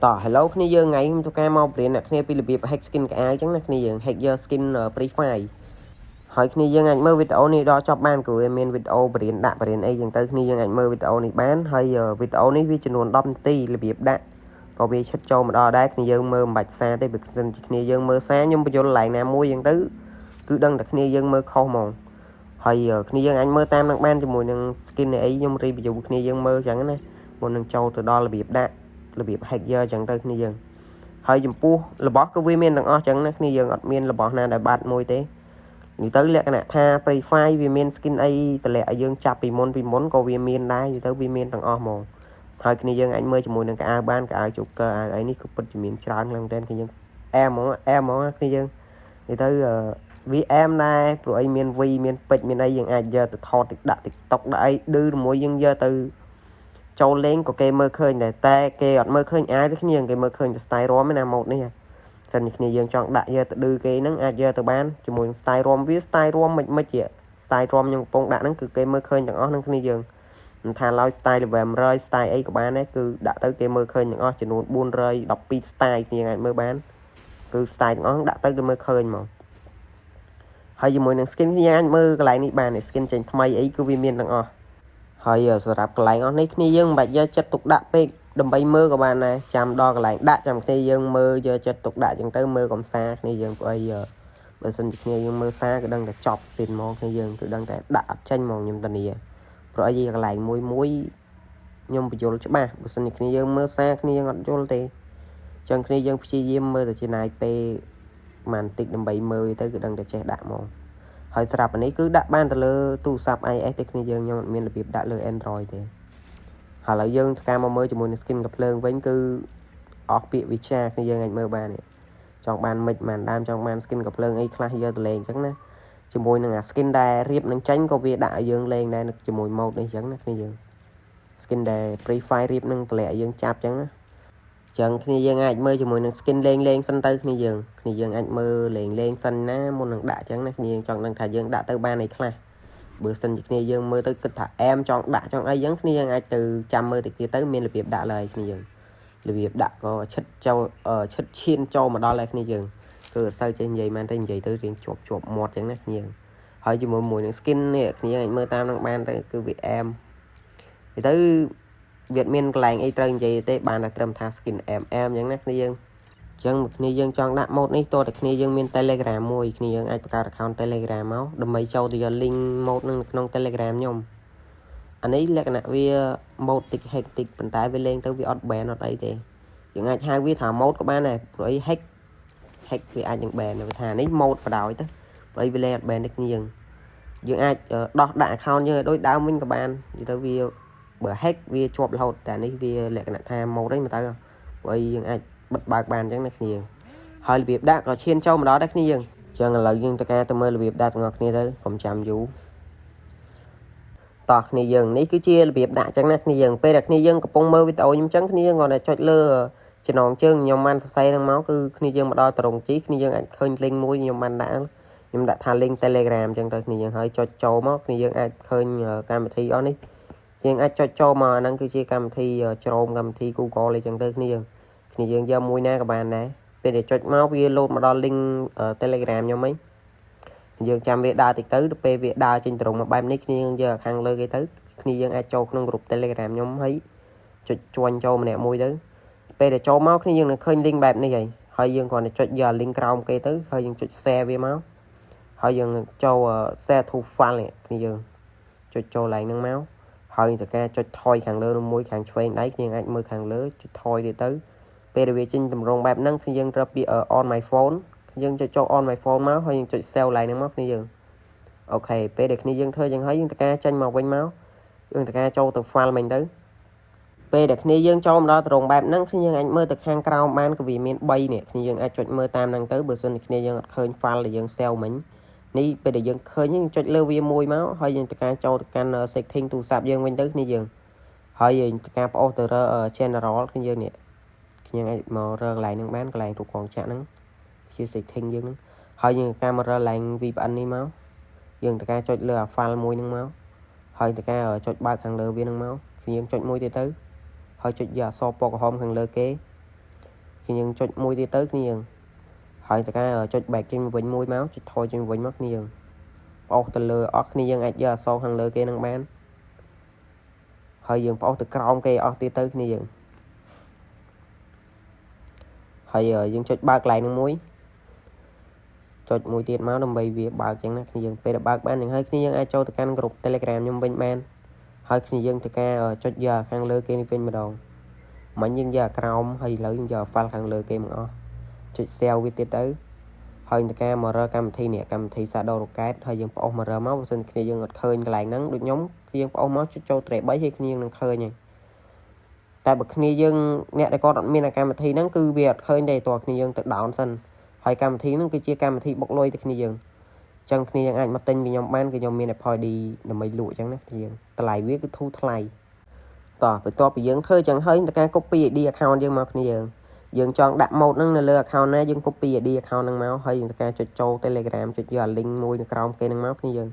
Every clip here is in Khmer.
តោះ Hello គ្នាយើងថ្ងៃខ្ញុំធ្វើការមកបរៀនអ្នកគ្នាពីរបៀប hack skin ខោអាវអញ្ចឹងណាគ្នាយើង hack យក skin Free Fire ហើយគ្នាយើងអាចមើលវីដេអូនេះដល់ចប់បានគឺវាមានវីដេអូបរៀនដាក់បរៀនអីចឹងទៅគ្នាយើងអាចមើលវីដេអូនេះបានហើយវីដេអូនេះវាចំនួន10នាទីរបៀបដាក់ក៏វាឈិតចូលមកដល់ដែរគ្នាយើងមើលមិនបាច់សារទេបើមិនជាគ្នាយើងមើលសារខ្ញុំបញ្យល់កន្លែងណាមួយចឹងទៅគឺដឹងតែគ្នាយើងមើលខុសហ្មងហើយគ្នាយើងអាចមើលតាមនឹងបានជាមួយនឹង skin អីខ្ញុំ review គ្នាយើងមើលចឹងណាមុននឹងចូលទៅដល់របៀបដាក់របៀប hack យកចឹងទៅគ្នាយើងហើយចំពោះរបស់គឺវាមានទាំងអស់ចឹងណាគ្នាយើងអត់មានរបស់ណាដែលបាត់មួយទេនិយាយទៅលក្ខណៈថា Free Fire វាមាន skin អីតម្លាក់ឲ្យយើងចាប់ពីមុនពីមុនក៏វាមានដែរនិយាយទៅវាមានទាំងអស់ហ្មងហើយគ្នាយើងអាចមើលជាមួយនឹងខោអាវបានកៅអៅ Joker អាវអីនេះគឺពិតជាមានច្រើនខ្លាំងមែនទែនគ្នាយើងអែមហ្មងអែមហ្មងគ្នាយើងនិយាយទៅវាអែមដែរព្រោះអីមាន V មានពេជ្រមានអីយើងអាចយកទៅថតដាក់ TikTok ដាក់អីឌឺជាមួយយើងយកទៅចូលលេងក៏គេមើលឃើញដែរតែគេអត់មើលឃើញអាវទេគ្នាគេមើលឃើញតែ style រំឯណាម៉ូតនេះសិននេះគ្នាយើងចង់ដាក់យកទៅឌឺគេហ្នឹងអាចយកទៅបានជាមួយនឹង style រំវា style រំមិនមិនជា style រំខ្ញុំកំពុងដាក់ហ្នឹងគឺគេមើលឃើញទាំងអស់ហ្នឹងគ្នាយើងមិនថាឡើយ style level 100 style អីក៏បានដែរគឺដាក់ទៅគេមើលឃើញទាំងអស់ចំនួន412 style គ្នាអាចមើលបានគឺ style ទាំងអស់ដាក់ទៅគេមើលឃើញហ្មងហើយជាមួយនឹង skin គ្នាអាចមើលកន្លែងនេះបាន skin ចេញថ្មីអីគឺវាមានទាំងអស់ហើយសម្រាប់កន្លែងអស់នេះគ្នាយើងមិនបាច់យកចិត្តទុកដាក់ពេកដើម្បីមើលក៏បានដែរចាំដល់កន្លែងដាក់ចាំគ្នាយើងមើលយកចិត្តទុកដាក់ចឹងទៅមើលកំសាគ្នាយើងព្រោះអីបើសិនជាគ្នាយើងមើលសារគឺដឹងតែចប់ស៊ីនហ្មងគ្នាយើងគឺដឹងតែដាក់អត់ចេញហ្មងខ្ញុំតានីព្រោះអីកន្លែងមួយមួយខ្ញុំបញ្យល់ច្បាស់បើសិនជាគ្នាយើងមើលសារគ្នាយើងអត់យល់ទេចឹងគ្នាយើងព្យាយាមមើលតែចំណាយពេលប្រហែលតិចដើម្បីមើលទៅគឺដឹងតែចេះដាក់ហ្មងហើយស្រាប់អានេះគឺដាក់បានទៅលើទូរស័ព្ទ iOS ទេគ្នាយើងខ្ញុំអត់មានរបៀបដាក់លើ Android ទេហើយឥឡូវយើងធ្វើការមកមើលជាមួយនឹង skin កាំភ្លើងវិញគឺអស់ពាក្យវិចារគ្នាយើងអាចមើលបាននេះចង់បានមិនបានដើមចង់បាន skin កាំភ្លើងអីខ្លះយកទៅលេងអញ្ចឹងណាជាមួយនឹងអា skin ដែលរៀបនឹងចាញ់ក៏វាដាក់ឲ្យយើងលេងដែរជាមួយ mode នេះអញ្ចឹងណាគ្នាយើង skin ដែល Free Fire រៀបនឹងតម្លាក់ឲ្យយើងចាប់អញ្ចឹងណាចឹងគ្នាយើងអាចមើលជាមួយនឹង skin លេងលេងសិនទៅគ្នាយើងគ្នាយើងអាចមើលលេងលេងសិនណាមុននឹងដាក់អញ្ចឹងណាគ្នាយើងចង់ដឹងថាយើងដាក់ទៅបានអីខ្លះបើសិនជាគ្នាយើងមើលទៅគិតថាអែមចង់ដាក់ចង់អីចឹងគ្នាយើងអាចទៅចាំមើលតិចទៀតទៅមានរបៀបដាក់ឡើយគ្នាយើងរបៀបដាក់ក៏ឈិតចូលឈិតឈានចូលមកដល់ហើយគ្នាយើងគឺអត់សូវចេះនិយាយមែនទេនិយាយទៅរៀងជាប់ជាប់មាត់ចឹងណាគ្នាយើងហើយជាមួយមួយនឹង skin នេះគ្នាអាចមើលតាមនឹងបានទៅគឺវាអែមនិយាយទៅវាមានកន្លែងអីត្រូវនិយាយទេបានតែត្រឹមថា skin អែមអែមចឹងណាគ្នាយើងចឹងគ្នាយើងចង់ដាក់ mode នេះតើតែគ្នាយើងមាន Telegram មួយគ្នាយើងអាចបង្កើត account Telegram មកដើម្បីចូលទៅយក link mode នឹងនៅក្នុង Telegram ខ្ញុំអានេះលក្ខណៈវា mode តិច hack តិចប៉ុន្តែវាលេងទៅវាអត់ ban អត់អីទេយើងអាចហៅវាថា mode ក៏បានដែរព្រោះអី hack hack វាអាចនឹង ban វាថានេះ mode បដ ாய் ទៅព្រោះអីវាលេងអត់ ban ទេគ្នាយើងយើងអាចដោះដាក់ account យើងឲ្យដូចដើមវិញក៏បាននិយាយទៅវាបើ hack វាជាប់រហូតតែនេះវាលក្ខណៈថា mode ហ្នឹងមើលទៅព្រោះអីយើងអាចបិទបើកបានអញ្ចឹងណាគ្នាហើយរបៀបដាក់ក៏ឈានចូលមកដល់ដែរគ្នាយើងអញ្ចឹងឥឡូវយើងទៅការទៅមើលរបៀបដាក់ទាំងអស់គ្នាទៅកុំចាំយូរតោះគ្នាយើងនេះគឺជារបៀបដាក់អញ្ចឹងណាគ្នាយើងពេលដែលគ្នាយើងកំពុងមើលវីដេអូខ្ញុំអញ្ចឹងគ្នាយើងគ្រាន់តែចុចលើចំណងជើងខ្ញុំបានសរសេរហ្នឹងមកគឺគ្នាយើងមកដល់ត្រង់ជីគ្នាយើងអាចឃើញ link មួយខ្ញុំបានដាក់ខ្ញុំដាក់ថា link Telegram អញ្ចឹងទៅគ្នាយើងហើយចុចចូលមកគ្នាយើងអាចឃើញកម្មវិធីអស់នេះយើងអាចចុចចូលមកអាហ្នឹងគឺជាកម្មវិធី Chrome កម្មវិធី Google អីចឹងទៅគ្នាយើងគ្នាយើងយកមួយណាក៏បានដែរពេលដែលចុចមកវាលោតមកដល់ link Telegram ខ្ញុំហីយើងចាំវាដើរតិចទៅទៅពេលវាដើរចេញត្រង់មកបែបនេះគ្នាយើងយកខាងលើគេទៅគ្នាយើងអាចចូលក្នុងក្រុម Telegram ខ្ញុំហើយចុចជួញចូលម្នាក់មួយទៅពេលដែលចូលមកគ្នាយើងនឹងឃើញ link បែបនេះហើយហើយយើងគ្រាន់តែចុចយក link ក្រោមគេទៅហើយយើងចុច share វាមកហើយយើងចូល share to file នេះគ្នាយើងចុចចូលឡើងហ្នឹងមកហើយទៅការចុចថយខាងលើនោះមួយខាងឆ្វេងដៃគ្នាអាចមើលខាងលើចុចថយទៀតទៅពេលដែលវាចេញតម្រងបែបហ្នឹងគ្នាយើងត្រូវពី on my phone យើងចុចចូល on my phone មកហើយយើងចុច save ឡើងហ្នឹងមកគ្នាយើង OK ពេលដែលគ្នាយើងធ្វើចឹងហើយយើងត្រូវការចេញមកវិញមកយើងត្រូវការចូលទៅ file មិញទៅពេលដែលគ្នាយើងចូលមកដល់ត្រង់បែបហ្នឹងគ្នាយើងអាចមើលទៅខាងក្រោមបានក៏វាមាន3នេះគ្នាយើងអាចចុចមើលតាមហ្នឹងទៅបើសិនជាគ្នាយើងអត់ឃើញ file ដែលយើង save មិញនេះពេលដែលយើងឃើញយើងចុចលើវាមួយមកហើយយើងត្រូវការចូលទៅកាន់ setting ទូរស័ព្ទយើងវិញទៅគ្នាយើងហើយយើងត្រូវការប្អូសទៅរើ general គ្នាយើងនេះគ្នាអាចមករកកន្លែងហ្នឹងបានកន្លែងរូបកងចាក់ហ្នឹងជា setting យើងហ្នឹងហើយយើងការមករកកន្លែង VPN នេះមកយើងត្រូវការចុចលើអា file មួយហ្នឹងមកហើយត្រូវការចុចបើកខាងលើវាហ្នឹងមកយើងចុចមួយទៀតទៅហើយចុចយកអក្សរពណ៌ក្រហមខាងលើគេ។ គ្នាយើងចុចមួយទៀតទៅគ្នាយើងហើយតើការចុច back ចេញវិញមួយមកចុចថយចេញវិញមកគ្នាយើងប្អូសទៅលើអស់គ្នាយើងអាចយកអក្សរខាងលើគេនឹងបានហើយយើងប្អូសទៅក្រោមគេអស់ទៀតទៅគ្នាយើងហើយយើងចុចបើកកន្លែងនឹងមួយចុចមួយទៀតមកដើម្បីវាបើកចឹងណាគ្នាយើងពេលដែលបើកបាននឹងហើយគ្នាយើងអាចចូលទៅកាន់ក្រុម Telegram ខ្ញុំវិញបានហើយគ្នាយើងទៅការចុចយកខាងលើគេនេះវិញម្ដងមិញយើងយកក្រោមហើយឥឡូវយើងយក file ខាងលើគេមកអស់ចុច save វាទៀតទៅហើយទៅការមករកកម្មវិធីនេះកម្មវិធី Shadow Rocket ហើយយើងប្អូសមករកមកបើសិនគ្នាយើងអត់ឃើញកន្លែងហ្នឹងដូចខ្ញុំយើងប្អូសមកចុចចូលត្រេ3ហើយគ្នានឹងឃើញហើយតែបើគ្នាយើងអ្នកដែលគាត់អត់មានកម្មវិធីហ្នឹងគឺវាអត់ឃើញទេតើគ្នាយើងទៅ down សិនហើយកម្មវិធីហ្នឹងគឺជាកម្មវិធីបុកលុយទៅគ្នាយើងចឹងគ្នាយើងអាចមកទិញពីខ្ញុំបានគឺខ្ញុំមាន Apple ID ដើម្បីលក់ចឹងណាគ្នាយើងតម្លៃវាគឺធូរថ្លៃតោះបន្ទាប់ពីយើងធ្វើចឹងហើយតើការ copy ID account យើងមកគ្នាយើងយើងចង់ដាក់ mod ហ្នឹងនៅលើ account ណាយើង copy ID account ហ្នឹងមកហើយយើងត្រូវការចុចចូល Telegram ចុចយក link មួយនៅក្រោមគេហ្នឹងមកគ្នាយើង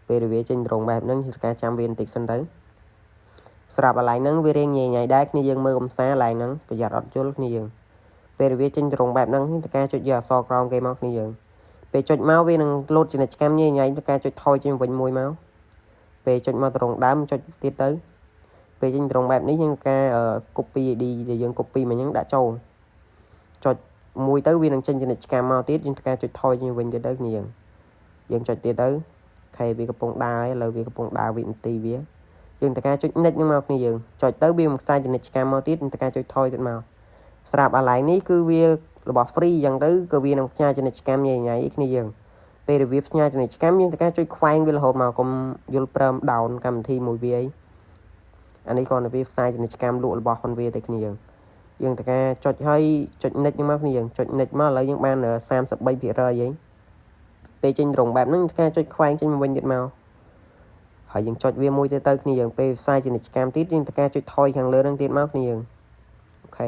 ពេលវាចេញត្រង់បែបហ្នឹងយើងត្រូវការចាំវាបន្តិចសិនទៅស្រាប់អាឡែងហ្នឹងវារៀងញ៉ៃញ៉ៃដែរគ្នាយើងមើលកំសាឡែងហ្នឹងប្រយ័ត្នអត់យល់គ្នាយើងពេលវាចេញត្រង់បែបហ្នឹងត្រូវការចុចយកអក្សរក្រោមគេមកគ្នាយើងពេលចុចមកវានឹងលោតជានិច្ចកម្មញ៉ៃញ៉ៃត្រូវការចុចថយចេញវិញមួយមកពេលចុចមកត្រង់ដើមចុចទៀតទៅពេលចេញត្រង់បែបនេះយើងការ copy ID ដែលយើង copy មកហ្នឹងដាក់ចូលចុចមួយទៅវានឹងចេញជានិច្ចកម្មមកទៀតយើងត្រូវការចុចថយចេញវិញទៀតទៅគ្នាយើងយើងចុចទៀតទៅខេវាកំពុងដើរឥឡូវវាកំពុងដើរវិនាទីវាយើងត្រូវការចុច next ហ្នឹងមកគ្នាយើងចុចទៅវាមកខ្សែជានិច្ចកម្មមកទៀតត្រូវការចុចថយទៀតមកស្រាប់អាឡែងនេះគឺវារបស់ free អញ្ចឹងទៅក៏វានឹងផ្ញើជានិច្ចកម្មញ៉ៃញ៉ៃគ្នាយើងពេលដែលវាផ្ញើជានិច្ចកម្មយើងត្រូវការចុចខ្វែងវារហូតមកកុំយល់ព្រម down កម្មវិធីមួយវាអីអានេះគ្រាន់តែវាផ្សាយពាណិជ្ជកម្មលក់របស់ផងវាតែគ្នាយើងយើងត្រូវការចុចឲ្យចុច next ហ្នឹងមកគ្នាយើងចុច next មកឥឡូវយើងបាន33%ហីពេលចេញត្រង់បែបហ្នឹងត្រូវការចុចខ្វែងចេញមកវិញទៀតមកហើយយើងចុចវាមួយទៅទៅគ្នាយើងពេលផ្សាយពាណិជ្ជកម្មទៀតយើងត្រូវការចុចថយខាងលើហ្នឹងទៀតមកគ្នាយើង OK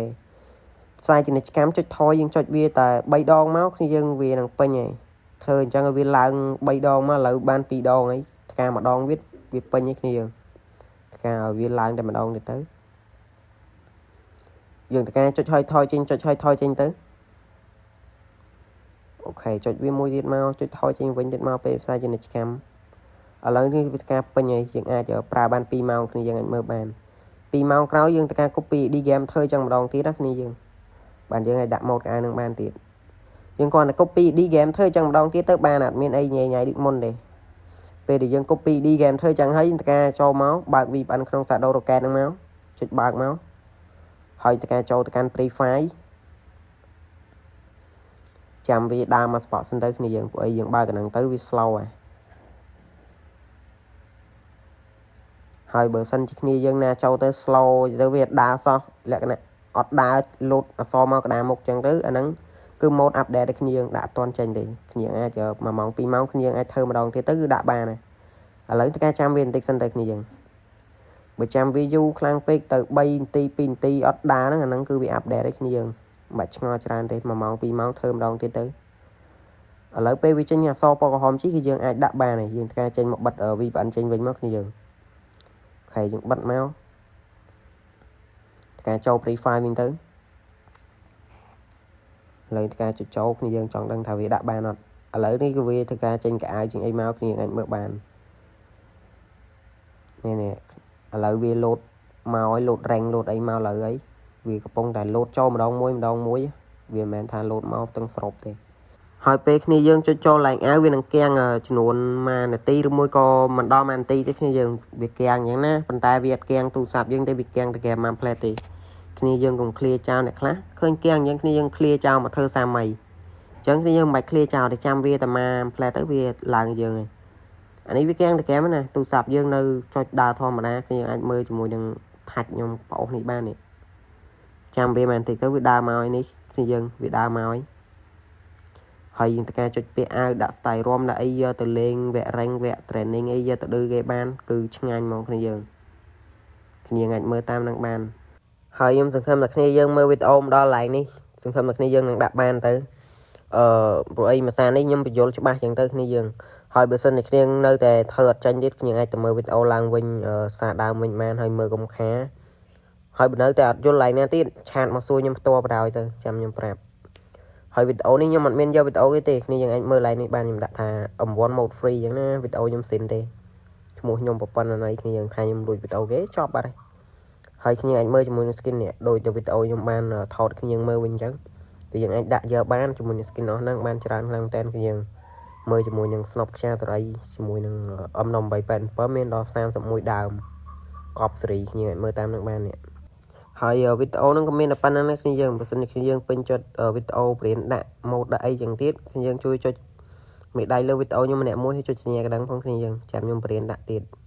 ផ្សាយពាណិជ្ជកម្មចុចថយយើងចុចវាតែ3ដងមកគ្នាយើងវានឹងពេញហើយធ្វើអញ្ចឹងឲ្យវាឡើង3ដងមកឥឡូវបាន2ដងហើយការម្ដងវាវាពេញហើយគ្នាយើងការឲ្យវាឡើងតែម្ដងទៀតទៅយើងត្រូវការចុចឲ្យថយចេញចុចឲ្យថយចេញទៅ OK ចុចវាមួយទៀតមកចុចថយចេញវិញទៀតមកពេលផ្សាយពាណិជ្ជកម្មឥឡូវនេះវាការពេញហើយយើងអាចប្រើបាន2ម៉ោងគ្នាយើងអាចមើលបាន2ម៉ោងក្រោយយើងត្រូវការ copy ID game ធ្វើចឹងម្ដងទៀតណាគ្នាយើងបានយើងអាចដាក់ mod កៅនឹងបានទៀតយើងគ្រាន់តែ copy ID game ធ្វើចឹងម្ដងទៀតទៅបានអត់មានអីញ៉ៃញ៉ៃដូចមុនទេពេលដែលយើង copy ID game ធ្វើចឹងហើយត្រូវការចូលមកបើក VPN ក្នុង Shadow Rocket ហ្នឹងមកចុចបើកមកហើយត្រូវការចូលទៅកាន់ Free Fire ចាំវាដើរមកស្បកសិនទៅគ្នាយើងព្រោះអីយើងបើកអាហ្នឹងទៅវា slow ហ่ะហើយបើសិនជាគ្នាយើងណាចូលទៅ slow ទៅវាដើរសោះលក្ខណៈអត់ដើរលោតអក្សរមកកដាមុខចឹងទៅអាហ្នឹងគឺ mod update ឲ្យគ្នាយើងដាក់អត់ទាន់ចេញទេគ្នាអាច1ម៉ោង2ម៉ោងគ្នាយើងអាចធ្វើម្ដងទៀតទៅគឺដាក់បានហើយឥឡូវត្រូវការចាំវាបន្តិចសិនទៅគ្នាយើងបើចាំវាយូរខ្លាំងពេកទៅ3នាទី2នាទីអត់ដើរហ្នឹងអាហ្នឹងគឺវា update ឲ្យគ្នាយើងមិនបាច់ឆ្ងល់ច្រើនទេ1ម៉ោង2ម៉ោងធ្វើម្ដងទៀតទៅឥឡូវពេលវាចេញអក្សរពណ៌ក្រហមជីគឺយើងអាចដាក់បានហើយយើងត្រូវការចេញមកបិទ VPN ចេញវិញមកគ្នាយើង OK យើងបិទមកត្រូវការចូល Free Fire វិញទៅឥឡូវត្រូវការចុចចូលគ្នាយើងចង់ដឹងថាវាដាក់បានអត់ឥឡូវនេះគឺវាធ្វើការចេញកៅអៅចេញអីមកគ្នាអាចមើលបាននេះនេះឥឡូវវាលោតមកឲ្យលោតរ៉េងលោតអីមកឥឡូវអីវាកំពុងតែលោតចូលម្ដងមួយម្ដងមួយវាមិនមែនថាលោតមកទាំងសរុបទេហើយពេលគ្នាយើងចុចចូលឡើងអាវវានឹងគាំងចំនួន1នាទីឬមួយក៏មិនដល់1នាទីទេគ្នាយើងវាគាំងអញ្ចឹងណាប៉ុន្តែវាអត់គាំងទូរស័ព្ទយើងទេវាគាំងតែហ្គេមមួយផ្លែទេគ្នាយើងកុំ clear ចោលអ្នកខ្លះឃើញគាំងអញ្ចឹងគ្នាយើង clear ចោលមកធ្វើសាមីអញ្ចឹងគ្នាយើងមិនបាច់ clear ចោលទេចាំវាតែមួយផ្លែទៅវាឡើងយើងហើយអានេះវាគាំងតែហ្គេមណាទូរស័ព្ទយើងនៅចុចដើរធម្មតាគ្នាអាចមើលជាមួយនឹងថាច់ខ្ញុំប្អូសនេះបាននេះចាំវាមែនតិចទៅវាដើរមកហើយនេះគ្នាយើងវាដើរមកហើយហើយយើងត្រូវការចុចពាក្យអាវដាក់ style រំដាក់អីយកទៅលេងវគ្គ rank វគ្គ training អីយកទៅឌឺគេបានគឺឆ្ងាញ់ហ្មងគ្នាយើងគ្នាអាចមើលតាមនឹងបានហើយខ្ញុំសង្ឃឹមថាគ្នាយើងមើលវីដេអូមកដល់កន្លែងនេះសង្ឃឹមថាគ្នាយើងនឹងដាក់បានទៅអឺព្រោះអីភាសានេះខ្ញុំបញ្យល់ច្បាស់ចឹងទៅគ្នាយើងហើយបើសិនជាគ្នានៅតែធ្វើអត់ចាញ់ទៀតគ្នាអាចទៅមើលវីដេអូឡើងវិញសារដើមវិញបានហើយមើលកុំខា ហើយបើនៅតែអត់យល់ឡើងណាទៀត chat មកសួរខ្ញុំផ្ទាល់បណ្ដោយទៅចាំខ្ញុំប្រាប់ហើយវីដេអូនេះខ្ញុំអត់មានយកវីដេអូគេទេគ្នាយើងអាចមើលឡើងនេះបានខ្ញុំដាក់ថា M1 mode free អញ្ចឹងណាវីដេអូខ្ញុំសិនទេឈ្មោះខ្ញុំប្រព័ន្ធណីគ្នាយើងថាខ្ញុំលួចវីដេអូគេចប់បាត់ហើយហើយគ្នាអាចមើលជាមួយនឹង skin នេះដូចទៅវីដេអូខ្ញុំបានថតគ្នាយើងមើលវិញអញ្ចឹងគឺយើងអាចដាក់យកបានជាមួយនឹង skin អស់ហ្នឹងបានច្រើនខ្លាំងមែនគឺយើងមើលជាមួយនឹង Snop ខ្យាតរីជាមួយនឹង M887 មានដល់31ដើមកប់សេរីគ្នាអាចមើលតាមនឹងបាននេះហើយវីដេអូហ្នឹងក៏មានតែប៉ុណ្្នឹងណាគ្នាយើងបើសិនជាគ្នាយើងពេញចិត្តវីដេអូបរៀនដាក់ mode ដាក់អីចឹងទៀតគ្នាយើងជួយចុចមេដៃលើវីដេអូខ្ញុំម្នាក់មួយហើយចុចសញ្ញាកណ្ដឹងផងគ្នាយើងចាំខ្ញុំបរៀនដាក់ទៀត។